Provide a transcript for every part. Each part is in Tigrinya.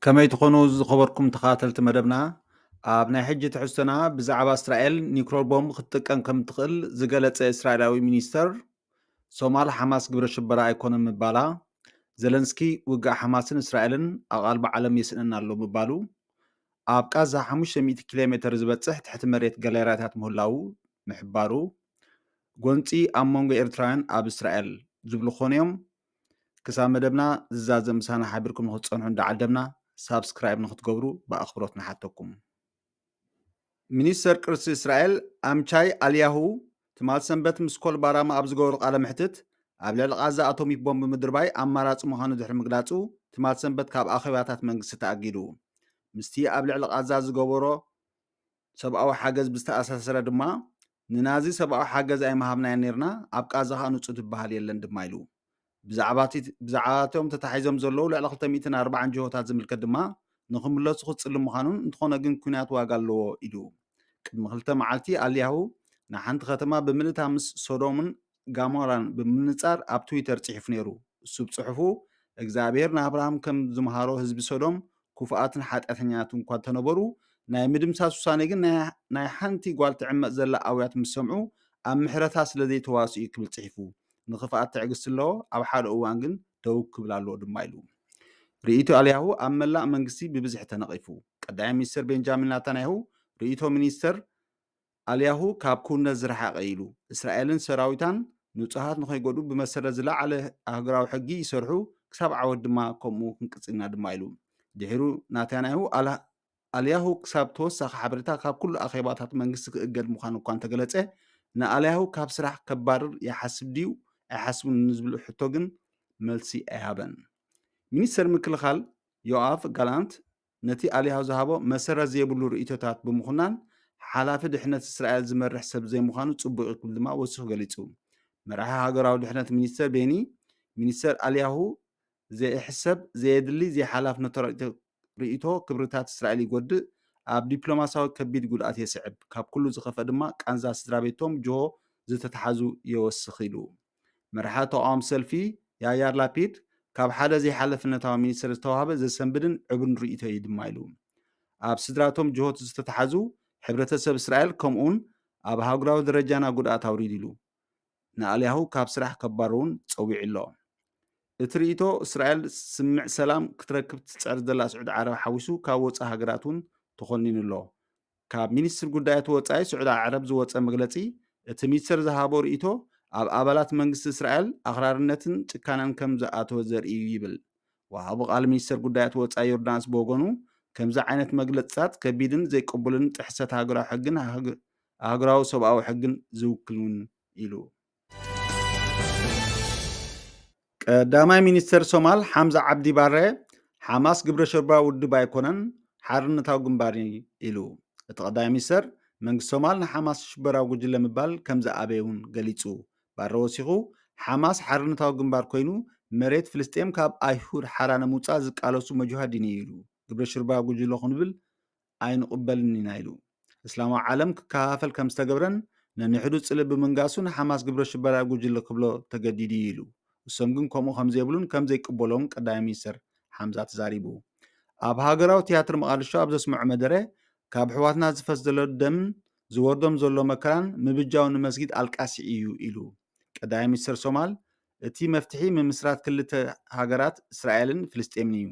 ከመይ ትኾኑ ዝኸበርኩም ተኸታተልቲ መደብና? ኣብ ናይ ሕጂ ትሕዝቶና ብዛዕባ እስራኤል ኒውክለር ቦምብ ክትጥቀም ከም ትኽእል ዝገለጸ እስራኤላዊ ሚኒስተር ሶማል ሓማስ ግብረ ሽበራ ኣይኮነን ምባላ፣ ዘለንስኪ ውግእ ሓማስን እስራኤልን ኣብ ቀልቢ ዓለም የስእነና ኣሎ ምባሉ፣ ኣብ ቃዛ ሓሙሽተ ሚእቲ ኪሎ ሜተር ዝበጽሕ ትሕቲ መሬት ጋለርያታት ምህላዉ ምሕባሩ፣ ጎንጺ ኣብ መንጎ ኤርትራውያን ኣብ እስራኤል ዝብሉ ክኾኑ እዮም። ክሳብ መደብና ዝዛዘም ምሳና ሓቢርኩም ንክትጸንሑ እንዳዓደምና ሳብስክራይብ ንክትገብሩ ብኣኽብሮት ንሓተኩም። ሚኒስተር ቅርሲ እስራኤል ኣምቻይ ኣልያሁ ትማል ሰንበት ምስ ኮል ባራማ ኣብ ዝገበሩ ቃለ መሕትት ኣብ ልዕሊ ቃዛ ኣቶሚክ ቦምብ ምድርባይ ኣማራጺ ምዃኑ ድሕሪ ምግላጹ ትማል ሰንበት ካብ ኣኼባታት መንግስቲ ተኣጊዱ። ምስቲ ኣብ ልዕሊ ቃዛ ዝገበሮ ሰብኣዊ ሓገዝ ብዝተኣሳሰረ ድማ ንናዚ ሰብኣዊ ሓገዝ ኣይምሃብናዮን ነይርና፣ ኣብ ቃዛ ኸኣ ንጹህ ዝበሃል የለን ድማ ኢሉ። ብዛዕባ እቲ ብዛዕባ እቶም ተታሒዞም ዘለዉ ልዕሊ ክልተ ሚእትን ኣርባዓን ጅሆታት ዝምልከት ድማ ንኽምለሱ ክጽልም ምዃኑን እንተኾነ ግን ኲናት ዋጋ ኣለዎ ኢሉ። ቅድሚ ክልተ መዓልቲ ኣልያሁ ንሓንቲ ከተማ ብምልእታ ምስ ሶዶምን ጋሞራን ብምንጻር ኣብ ትዊተር ጽሒፉ ነይሩ። እሱ ብጽሑፉ እግዚኣብሔር ንኣብርሃም ከም ዝምሃሮ ህዝቢ ሶዶም ክፉኣትን ሓጢኣተኛትን እኳ እንተነበሩ ናይ ምድምሳስ ውሳኔ ግን ናይ- ናይ ሓንቲ ጓል ትዕመጽ ዘላ ኣውያት ምስ ሰምዑ ኣብ ምሕረታ ስለ ዘይተዋስኡ እዩ ክብል ጽሒፉ። ንኽፍኣት ትዕግስቲ ኣለዎ፣ ኣብ ሓደ እዋን ግን ደው ክብል ኣለዎ ድማ ኢሉ። ርእይቶ ኣልያሁ ኣብ መላእ መንግስቲ ብብዝሒ ተነቒፉ። ቀዳማይ ሚኒስተር ቤንጃሚን ናታንያሁ ርእይቶ ሚኒስተር ኣልያሁ ካብ ክውነት ዝረሓቐ ኢሉ። እስራኤልን ሰራዊታን ንጹሃት ንኸይጎድኡ ብመሰረት ዝለዓለ ኣህጉራዊ ሕጊ ይሰርሑ፣ ክሳብ ዓወት ድማ ከምኡ ክንቅጽል ኢና ድማ ኢሉ። ድሒሩ ናታንያሁ ኣላ- ኣልያሁ ክሳብ ተወሳኺ ሓበሬታ ካብ ኩሉ ኣኼባታት መንግስቲ ክእገድ ምዃኑ እኳ እንተገለጸ፣ ንኣልያሁ ካብ ስራሕ ከባርር ይሓስብ ድዩ ኣይሓስብን ንዝብል ሕቶ ግን መልሲ ኣይሃበን። ሚኒስተር ምክልኻል ዮኣፍ ጋላንት ነቲ ኣልያሁ ዝሃቦ መሰረት ዘይብሉ ርእይቶታት ብምኹናን ሓላፊ ድሕነት እስራኤል ዝመርሕ ሰብ ዘይምዃኑ ጽቡቕ እዩ ክብል ድማ ወሲኹ ገሊጹ። መራሒ ሃገራዊ ድሕነት ሚኒስተር ቤኒ ሚኒስተር ኣልያሁ ዘይሕሰብ፣ ዘየድሊ፣ ዘይሓላፍነታዊ ርእይቶ ክብርታት እስራኤል ይጎድእ፣ ኣብ ዲፕሎማስያዊ ከቢድ ጉድኣት የስዕብ፣ ካብ ኩሉ ዝኸፍአ ድማ ቃንዛ ስድራ ቤቶም ጅሆ ዝተታሓዙ የወስኽ ኢሉ። መራሒ ተቓዋሚ ሰልፊ ያያር ላፒድ ካብ ሓደ ዘይሓላፍነታዊ ሚኒስተር ዝተዋህበ ዘሰንብድን ዕቡን ርእይቶ እዩ ድማ ኢሉ። ኣብ ስድራቶም ጅሆት ዝተታሓዙ ሕብረተሰብ እስራኤል ከምኡውን ኣብ ሃገራዊ ደረጃና ጉድኣት ኣውሪዱ ኢሉ። ንኣልያሁ ካብ ስራሕ ከባርር እውን ጸዊዑ ኣሎ። እቲ ርእይቶ እስራኤል ስምምዕ ሰላም ክትረክብ ትጽዕር ዘላ ስዑዲ ዓረብ ሓዊሱ ካብ ወጻኢ ሃገራት እውን ተኾኒኑ ኣሎ። ካብ ሚኒስትሪ ጉዳያት ወጻኢ ስዑዲ ዓረብ ዝወጸ መግለጺ እቲ ሚኒስተር ዝሃቦ ርእይቶ ኣብ ኣባላት መንግስቲ እስራኤል ኣኽራርነትን ጭካነን ከም ዝኣተወ ዘርኢ እዩ ይብል። ወሃቢ ቃል ሚኒስተር ጉዳያት ወጻኢ ዮርዳኖስ ብወገኑ ከምዚ ዓይነት መግለጽታት ከቢድን ዘይቅቡልን ጥሕሰት ሃገራዊ ሕግን ኣህግ- ኣህጉራዊ ሰብኣዊ ሕግን ዝውክል እውን ኢሉ። ቀዳማይ ሚኒስተር ሶማል ሓምዛ ዓብዲ ባረ ሓማስ ግብረ ሽበራ ውድብ ኣይኮነን ሓርነታዊ ግንባር እዩ ኢሉ። እቲ ቀዳማይ ሚኒስተር መንግስቲ ሶማል ንሓማስ ሽበራዊ ጉጅለ ምባል ከም ዝኣበየ እውን ገሊጹ። ባረ ወሲኹ ሓማስ ሓርነታዊ ግንባር ኮይኑ መሬት ፍልስጤም ካብ ኣይሁድ ሓራ ንምውጻእ ዝቃለሱ መጅሃዲን እዩ ኢሉ። ግብረ ሽበራዊ ጉጅለ ክንብል ኣይንቕበልን ኢና ኢሉ። እስላማዊ ዓለም ክከፋፈል ከም ዝተገብረን ነንሕዱ ጽልእ ብምንጋሱ ንሓማስ ግብረ ሽበራ ጉጅለ ክብሎ ተገዲዱ እዩ ኢሉ። እሶም ግን ከምኡ ከም ዘይብሉን ከም ዘይቅበሎን ቀዳማይ ሚኒስተር ሓምዛ ተዛሪቡ። ኣብ ሃገራዊ ትያትር መቓድሾ ኣብ ዘስምዖ መደረ ካብ ኣሕዋትና ዝፈስ ዘሎ ደምን ዝወርዶም ዘሎ መከራን ምብጃው ንመስጊድ ኣልቃሲ እዩ ኢሉ። ቀዳማይ ሚኒስተር ሶማል እቲ መፍትሒ ምምስራት ክልተ ሃገራት እስራኤልን ፍልስጤምን እዩ።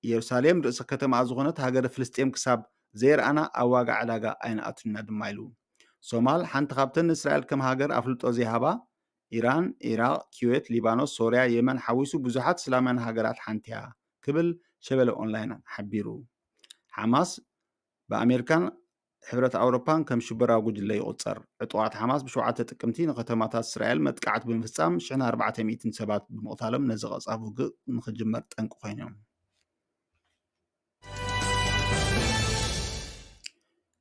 ኢየሩሳሌም ርእሰ ከተማኣ ዝኾነት ሃገረ ፍልስጤም ክሳብ ዘይረኣና ኣብ ዋጋ ዕዳጋ ኣይንኣቱን ኢና ድማ ኢሉ። ሶማል ሓንቲ ካብተን ንእስራኤል ከም ሃገር ኣፍልጦ ዘይሃባ ኢራን፣ ኢራቕ፣ ኪዌት፣ ሊባኖስ፣ ሶርያ፣ የመን ሓዊሱ ብዙሓት እስላማውያን ሃገራት ሓንቲ እያ ክብል ሸበለ ኦንላይን ሓቢሩ። ሓማስ ብኣሜሪካን ሕብረት ኣውሮፓን ከም ሽበራዊ ጉጅለ ይቑጸር። ዕጡቓት ሓማስ ብሸውዓተ ጥቅምቲ ንከተማታት እስራኤል መጥቃዕቲ ብምፍጻም ሽሕን ኣርባዕተ ሚእትን ሰባት ብምቕታሎም ነዚ ቀጻፊ ውግእ ንኽጅመር ጠንቂ ኮይኖም።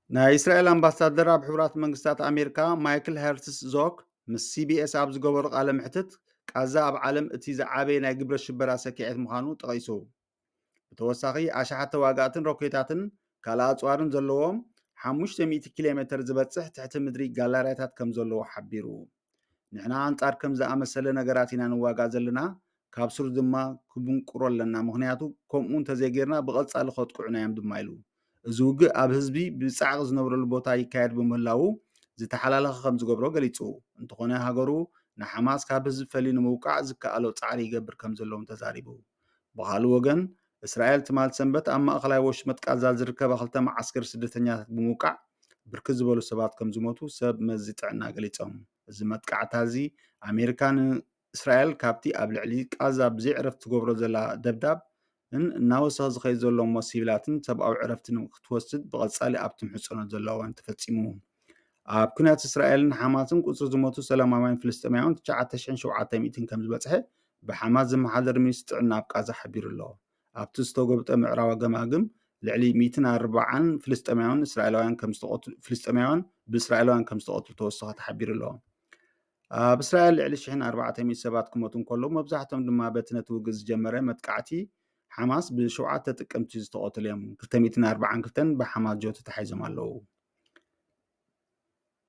ናይ እስራኤል ኣምባሳደር ኣብ ሕቡራት መንግስታት ኣሜሪካ ማይክል ሄርትስ ዞክ ምስ ሲቢኤስ ኣብ ዝገበሮ ቃለ መሕትት ቃዛ ኣብ ዓለም እቲ ዝዓበየ ናይ ግብረ ሽበራ ሰኪዐት ምዃኑ ጠቒሱ። ብተወሳኺ ኣሽሓት ተዋጋእትን ሮኬታትን ካልእ ኣጽዋርን ዘለዎም ሓሙሽተ ሚእቲ ኪሎ ሜተር ዝበጽሕ ትሕቲ ምድሪ ጋላርያታት ከም ዘለዎ ሓቢሩ። ንሕና ኣንጻር ከም ዝኣመሰለ ነገራት ኢና ንዋጋእ ዘለና፣ ካብ ስሩ ድማ ክብንቁሮ ኣለና፣ ምኽንያቱ ከምኡ እንተዘይጌርና ብቐጻሊ ከጥቅዑና እዮም ድማ ኢሉ። እዚ ውግእ ኣብ ህዝቢ ብጻዕቂ ዝነብረሉ ቦታ ይካየድ ብምህላዉ ዝተሓላለኸ ከም ዝገብሮ ገሊጹ። እንተኾነ ሃገሩ ንሓማስ ካብ ህዝቢ ፈልዩ ንምውቃዕ ዝከኣሎ ጻዕሪ ይገብር ከም ዘለውን ተዛሪቡ። ብኻልእ ወገን እስራኤል ትማል ሰንበት ኣብ ማእኸላይ ወሽመጥ ቃዛ ዝርከባ ክልተ መዓስከር ስደተኛታት ብምውቃዕ ብርክት ዝበሉ ሰባት ከም ዝሞቱ ሰብ መዚ ጥዕና ገሊጾም። እዚ መጥቃዕታ እዚ ኣሜሪካ ንእስራኤል ካብቲ ኣብ ልዕሊ ቃዛ ብዘይ ዕረፍቲ ትገብሮ ዘላ ደብዳብ ን እናወሰኸ ዝኸይድ ዘሎ እሞ ሲቪላትን ሰብኣዊ ዕረፍትን ክትወስድ ብቐጻሊ ኣብ ትምሕጸኖ ዘለዋን ተፈጺሙ። ኣብ ኩናት እስራኤልን ሓማስን ቁጽሪ ዝሞቱ ሰላማውያን ፍልስጤማውያን ትሽዓተ ሽሕን ሸውዓተ ሚእትን ከም ዝበጽሐ ብሓማስ ዝመሓደር ሚኒስትሪ ጥዕና ኣብ ቃዛ ሓቢሩ ኣሎ። ኣብቲ ዝተጎብጠ ምዕራባዊ ገማግም ልዕሊ ሚእትን ኣርባዓን ፍልስጤማውያን እስራኤላውያን ከም ዝተቐትሉ ፍልስጤማውያን ብእስራኤላውያን ከም ዝተቐትሉ ተወሰኸ ተሓቢሩ ኣሎ። ኣብ እስራኤል ልዕሊ ሽሕን ኣርባዕተ ሚእቲ ሰባት ክሞቱ እንከለዉ መብዛሕትኦም ድማ በቲ ነቲ ውግእ ዝጀመረ መጥቃዕቲ ሓማስ ብሸውዓተ ጥቅምቲ ዝተቐትሉ እዮም። ክልተ ሚእትን ኣርባዓን ክልተን ብሓማስ ጆት ተታሒዞም ኣለዉ።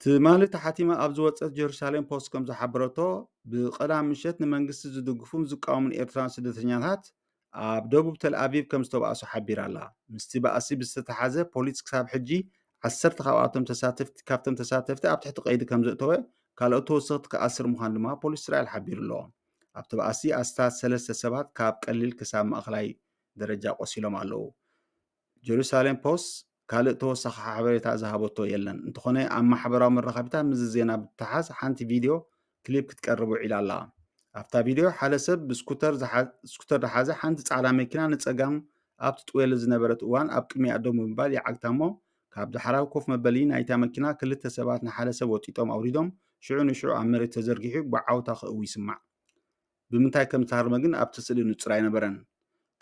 ትማሊ ተሓቲማ ኣብ ዝወጸት ጀሩሳሌም ፖስት ከም ዝሓበረቶ ብቐዳም ምሸት ንመንግስቲ ዝድግፉን ዝቃወሙን ኤርትራውያን ስደተኛታት ኣብ ደቡብ ተል ኣቪቭ ከም ዝተባእሱ ሓቢራ ኣላ። ምስቲ ባእሲ ብዝተተሓዘ ፖሊስ ክሳብ ሕጂ ዓሰርተ ካብኣቶም ተሳተፍቲ ካብቶም ተሳተፍቲ ኣብ ትሕቲ ቀይዲ ከም ዘእተወ ካልኦት ተወሰኽቲ ክኣስር ምዃኑ ድማ ፖሊስ እስራኤል ሓቢሩ ኣሎ። ኣብቲ ባእሲ ኣስታት ሰለስተ ሰባት ካብ ቀሊል ክሳብ ማእኸላይ ደረጃ ቆሲሎም ኣለዉ። ጀሩሳሌም ፖስት ካልእ ተወሳኺ ሓበሬታ ዝሃበቶ የለን። እንተኾነ ኣብ ማሕበራዊ መራኸቢታት ምስዚ ዜና ብተሓዝ ሓንቲ ቪድዮ ክሊፕ ክትቀርብ ውዒላ ኣላ። ኣብታ ቪድዮ ሓደ ሰብ ብስኩተር ዝሓ- ስኩተር ዝሓዘ ሓንቲ ጻዕዳ መኪና ንጸጋም ኣብ ትጥወየሉ ዝነበረት እዋን ኣብ ቅድሚኣ ደው ብምባል ይዓግታ እሞ ካብ ዳሕራዊ ኮፍ መበሊ ናይታ መኪና ክልተ ሰባት ንሓደ ሰብ ወጢጦም ኣውሪዶም ሽዑ ንሽዑ ኣብ መሬት ተዘርጊሑ ብዓውታ ክእዊ ይስማዕ። ብምንታይ ከም ዝተሃርመ ግን ኣብቲ ስእሊ ንጹር ኣይነበረን።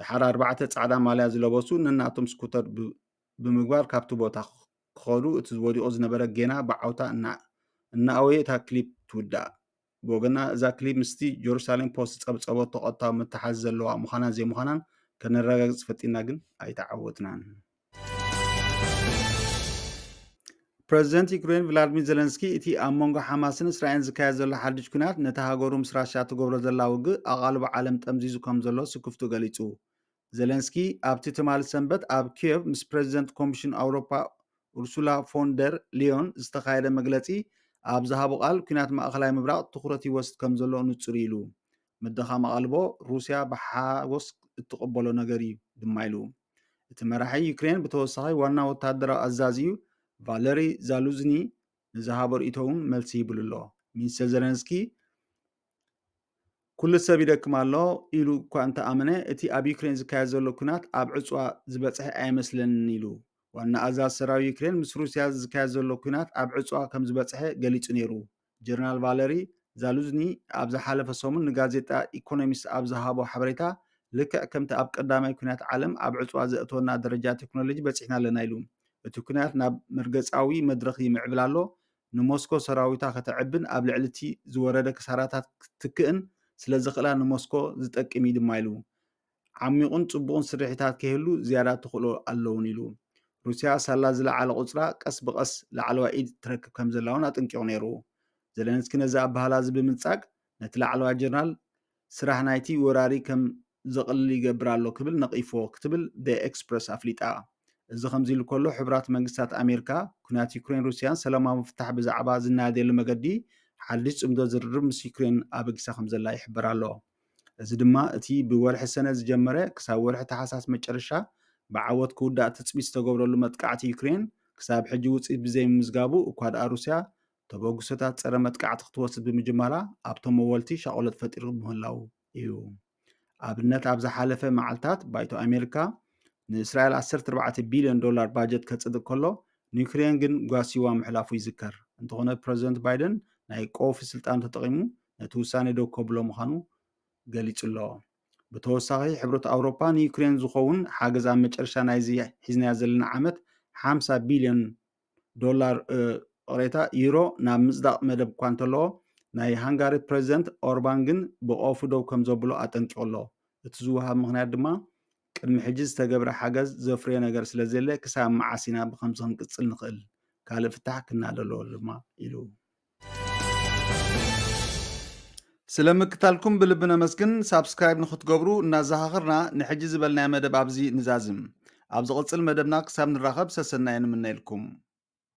ደሓር ኣርባዕተ ጻዕዳ ማልያ ዝለበሱ ነናቶም ስኩተር ብ- ብምግባር ካብቲ ቦታ ክኸዱ እቲ ወዲቑ ዝነበረ ጌና ብዓውታ እና- እናኣወየ እታ ክሊፕ ትውዳእ። ብወገና እዛ ክሊፕ ምስቲ ጀሩሳሌም ፖስት ዝጸብጸበቶ ቀጥታዊ መተሓዚ ዘለዋ ምዃናን ዘይምዃናን ከነረጋግጽ ፈጢና ግን ኣይተዓወትናን። ፕረዚደንት ዩክሬን ቭላድሚር ዘለንስኪ እቲ ኣብ መንጎ ሓማስን እስራኤልን ዝካየድ ዘሎ ሓድሽ ኲናት ነቲ ሃገሩ ምስ ራሻ ትገብሮ ዘላ ውግእ ኣቓልቦ ዓለም ጠምዚዙ ከም ዘሎ ስክፍቱ ገሊጹ። ዘለንስኪ ኣብቲ ትማሊ ሰንበት ኣብ ኪየቭ ምስ ፕረዚደንት ኮሚሽን ኣውሮፓ ኡርሱላ ፎን ደር ሊዮን ዝተኻየደ መግለጺ ኣብ ዝሃቦ ቃል ኲናት ማእኸላይ ምብራቕ ትኹረት ይወስድ ከም ዘሎ ንጹር እዩ ኢሉ። ምድኻም ኣቓልቦ ሩስያ ብሓጎስ እትቕበሎ ነገር እዩ ድማ ኢሉ። እቲ መራሒ ዩክሬን ብተወሳኺ ዋና ወታደራዊ ኣዛዚኡ ቫለሪ ዛሉዝኒ ንዝሃቦ ርእይቶ እውን መልሲ ሂብሉ ኣሎ። ሚኒስተር ዘለንስኪ ኩሉ ሰብ ይደክም ኣሎ ኢሉ እኳ እንተኣመነ እቲ ኣብ ዩክሬን ዝካየድ ዘሎ ኲናት ኣብ ዕፅዋ ዝበፅሐ ኣይመስለንን ኢሉ። ዋና ኣዛዚ ሰራዊት ዩክሬን ምስ ሩስያ ዝካየድ ዘሎ ኲናት ኣብ ዕፅዋ ከም ዝበፅሐ ገሊፁ ነይሩ። ጀነራል ቫለሪ ዛሉዝኒ ኣብ ዝሓለፈ ሰሙን ንጋዜጣ ኢኮኖሚስት ኣብ ዝሃቦ ሓበሬታ ልክዕ ከምቲ ኣብ ቀዳማይ ኲናት ዓለም ኣብ ዕፅዋ ዘእተወና ደረጃ ቴክኖሎጂ በፂሕና ኣለና ኢሉ። እቲ ኲናት ናብ መርገፃዊ መድረኽ ይምዕብል ኣሎ። ንሞስኮ ሰራዊታ ከተዕብን ኣብ ልዕሊ እቲ ዝወረደ ክሳራታት ክትክእን ስለዝኽእላ ንሞስኮ ዝጠቅም እዩ ድማ ኢሉ። ዓሚቑን ጽቡቕን ስርሒታት ከይህሉ ዝያዳ ተኽእሎ ኣለውን ኢሉ። ሩስያ ሳላ ዝለዓለ ቁጽራ ቀስ ብቐስ ላዕለዋይ ኢድ ትረክብ ከም ዘላ እውን ኣጠንቂቑ ነይሩ። ዘለንስኪ ነዚ ኣበሃላ እዚ ብምንጻግ ነቲ ላዕለዋይ ጀነራል ስራሕ ናይቲ ወራሪ ከም ዘቕልል ይገብር ኣሎ ክብል ነቒፎ ክትብል ደ ኤክስፕረስ ኣፍሊጣ። እዚ ከምዚ ኢሉ ከሎ ሕቡራት መንግስታት ኣሜሪካ ኩናት ዩክሬን ሩስያን ሰላማዊ ምፍታሕ ብዛዕባ ዝናደየሉ መገዲ ሓድሽ ጽምዶ ዝርርብ ምስ ዩክሬን ኣበጊሳ ከም ዘላ ይሕበር ኣሎ። እዚ ድማ እቲ ብወርሒ ሰነ ዝጀመረ ክሳብ ወርሒ ታሕሳስ መጨረሻ ብዓወት ክውዳእ ትጽቢት ዝተገብረሉ መጥቃዕቲ ዩክሬን ክሳብ ሕጂ ውጽኢት ብዘይምምዝጋቡ እኳ ደኣ ሩስያ ተበግሶታት ጸረ መጥቃዕቲ ክትወስድ ብምጅማራ ኣብቶም መወልቲ ሻቕሎት ፈጢሩ ምህላው እዩ። ኣብነት ኣብ ዝሓለፈ መዓልታት ባይቶ ኣሜሪካ ንእስራኤል ዓሰርተ ኣርባዕተ ቢልዮን ዶላር ባጀት ከጽድቕ ከሎ ንዩክሬን ግን ጓስይዋ ምሕላፉ ይዝከር። እንተኾነ ፕረዚደንት ባይደን ናይ ቀውፊ ስልጣን ተጠቒሙ ነቲ ውሳኔ ደው ከብሎ ምዃኑ ገሊጹ ኣሎ። ብተወሳኺ ሕብረት ኣውሮፓ ንዩክሬን ዝኸውን ሓገዝ ኣብ መጨረሻ ናይዚ ሒዝናዮ ዘለና ዓመት ሓምሳ ቢልዮን ዶላር ይቕሬታ ዩሮ ናብ ምጽዳቕ መደብ እኳ እንተለዎ ናይ ሃንጋሪ ፕረዚደንት ኦርባን ግን ብቐውፊ ደው ከም ዘብሎ ኣጠንቂቑ ኣሎ። እቲ ዝወሃብ ምኽንያት ድማ ቅድሚ ሕጂ ዝተገብረ ሓገዝ ዘፍርዮ ነገር ስለ ዘየለ ክሳብ መዓስ ኢና ብኸምዚ ክንቅጽል ንኽእል? ካልእ ፍታሕ ክናደሎ ድማ ኢሉ። ስለምክታልኩም ብልቢ ነመስግን። ሳብስክራይብ ንክትገብሩ እናዘኻኽርና፣ ንሕጂ ዝበልናዮ መደብ ኣብዚ ንዛዝም። ኣብ ዝቕጽል መደብና ክሳብ ንራኸብ ሰሰናየ ንምነየልኩም።